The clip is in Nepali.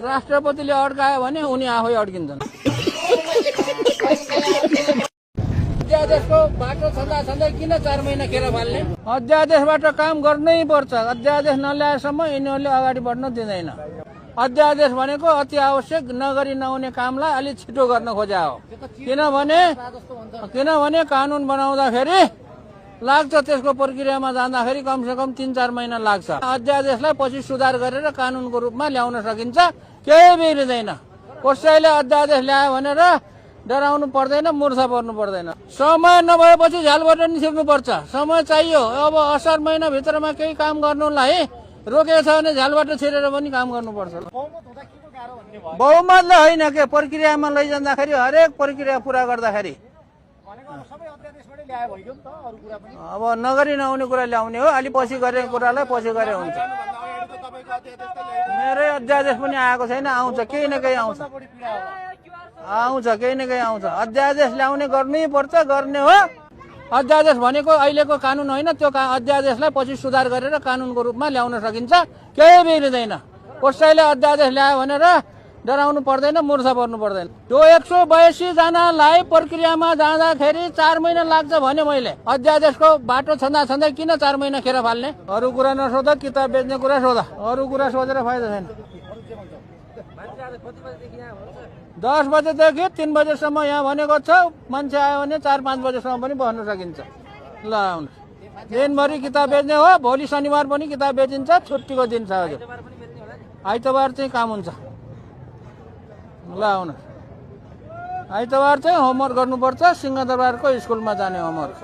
राष्ट्रपतिले अड्कायो भने उनी आफै अड्किन्छन्। अध्यादेशको बाटो छँदा किन 4 महिना खेर फाल्ने? अध्यादेशबाट काम गर्नै पर्छ। अध्यादेश नल्याएसम्म यिनीहरूले अगाडि बढ्न दिँदैन। अध्यादेश भनेको अति आवश्यक नगरी नहुने कामलाई अलि छिटो गर्न खोजा हो। किनभने कानुन बनाउँदाखेरि लाग्छ, त्यसको प्रक्रियामा जाँदाखेरि कमसेकम 3-4 महिना लाग्छ। अध्यादेशलाई पछि सुधार गरेर कानुनको रूपमा ल्याउन सकिन्छ, केही बिग्रिँदैन। कसैले अध्यादेश ल्यायो भनेर डराउनु पर्दैन, मूर्छा पर्नु पर्दैन। समय नभएपछि झ्यालबाट निस्किनु पर्छ। समय चाहियो। अब असार महिना भित्रमा केही काम गर्नुलाई रोकेको छ भने झ्यालबाट छिरेर पनि काम गर्नुपर्छ। बहुमतले होइन के, प्रक्रियामा लैजाँदाखेरि हरेक प्रक्रिया पुरा गर्दाखेरि अब नगरी नहुने कुरा ल्याउने हो। अलि पछि गरेको कुरालाई पछि गरे हुन्छ। मेरै अध्यादेश पनि आएको छैन, आउँछ, केही न केही आउँछ, केही न केही आउँछ। अध्यादेश ल्याउने गर्नै पर्छ, गर्ने हो। अध्यादेश भनेको अहिलेको कानुन होइन, त्यो अध्यादेशलाई पछि सुधार गरेर कानुनको रूपमा ल्याउन सकिन्छ, केही बिग्रिँदैन। कसैले अध्यादेश ल्यायो भनेर डराउनु पर्दैन, मूर्छा पर्नु पर्दैन। त्यो 182 जनालाई प्रक्रियामा जाँदाखेरि 4 महिना लाग्छ भने मैले अध्यादेशको बाटो छँदा किन 4 महिना खेर फाल्ने? अरू कुरा नसोध, किताब बेच्ने कुरा सोध। अरू कुरा सोधेर फाइदा छैन। 10 बजेदेखि 3 बजेसम्म यहाँ भनेको छ। मान्छे आयो भने 4-5 बजेसम्म पनि बस्न सकिन्छ। ल आउनु, दिनभरि किताब बेच्ने हो। भोलि शनिबार पनि किताब बेचिन्छ, छुट्टीको दिन छ। हजुर, आइतबार चाहिँ काम हुन्छ। ल आउनु, आइतबार चाहिँ होमवर्क गर्नुपर्छ। सिंहदरबारको स्कुलमा जाने होमवर्क।